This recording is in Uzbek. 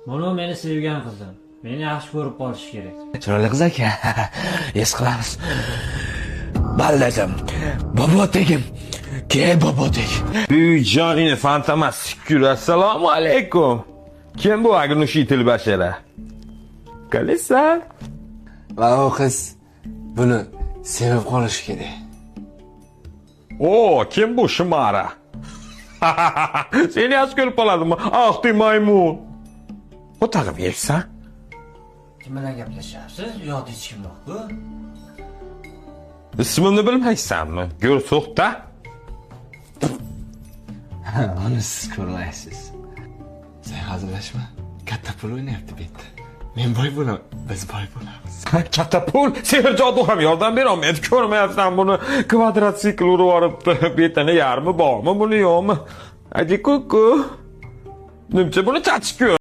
Buni meni sevgan qizim. Meni yaxshi ko'rib qolishi kerak. Chiroyli qiz ekan. Es qilamiz. Ballazim. Bobotegim. Kel, bobotek. Buvijonini fantomas shukr. Assalomu alaykum. Kim bu огнетушитель bashara? Qalaysan? Va u qiz buni sevib qolishi kerak. O, kim bu шмара? Seni yaxshi ko'rib qoladimi? Ah, ты maymun. O'tag'im yeysan? Kim bilan gaplashyapsiz? U yoqda hech kim yo'q-ku. Ismimni bilmaysanmi? Go'r to'xta. Uni siz ko'rmaysiz. Sen hazillashma. Katta pul o'ynayapti bu yerda. Men boy bo'laman, biz boy bo'lamiz. Katta pul, sehr jodu ham yordam berolmaydi. Ko'rmayapsan buni, kvadrotsikl urib yuboribdi. Betini yarmi bormi, buni yo'qmi? Aji kuku. Nimcha buni chachish ko'r.